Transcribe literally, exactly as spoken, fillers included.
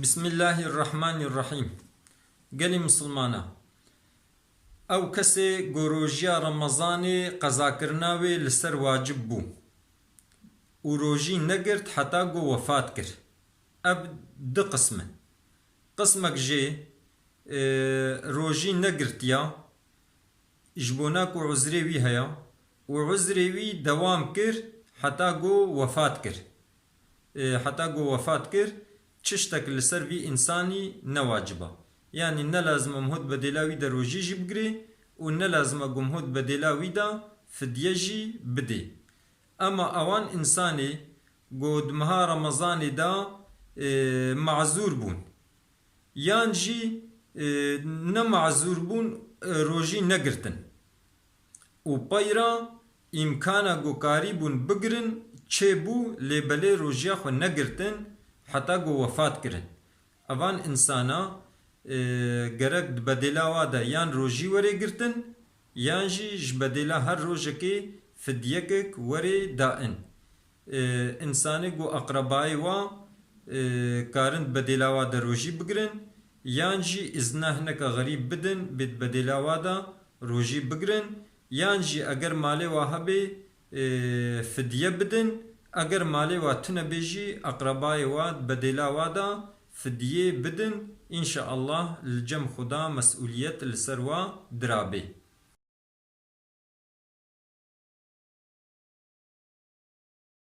Bismillahirrahmanirrahîm. Gelî misilmana. Ew kesê ku rojiya Remezanê qezakirina wê li ser wacib bû û rojî negirt heta ku wefat kir. Ev du qism in. Qismek jê, e, rojî negirtiya, ji bona ku uzrê wî heye û uzrê wî dewam kir heta ku wefat kir. E, heta ku wefat kir, tiştek li ser vî însanî ne wacib e. Yanî ne lazim e mihot bedêla wî de rojî jî bigirê û ne lazim e ku mihot bedêla wî de fidye jî bidê. Ema ewan însanê ku di meha Remezanê de, e, mazûr bûn, yan jî, e, ne mazûr bûn, e, rojî negirtin û peyra îmkana ku karîbûn bigirin çêbû, lê belê rojiya xwe negirtin heta ku wefat kirin. Evan însana, e, gerek di bedêla wa de yan rojî were girtin, yan jî ji bedêla her rojekê fidyekek were dain. E, însanê ku eqrebayê wa, e, karin di bedêla wa de rojî bigirin, yan jî îzna hineke xerîb bidin, bê di bedêla wa de rojî bigirin, yan jî eger malê wa hebe, e, fidye bidin, eger malê wa tune bê jî eqrebayê wa di bedêla wa de fidyê bidin, înşeallah li cem Xuda mesûliyet li ser wa dirabê.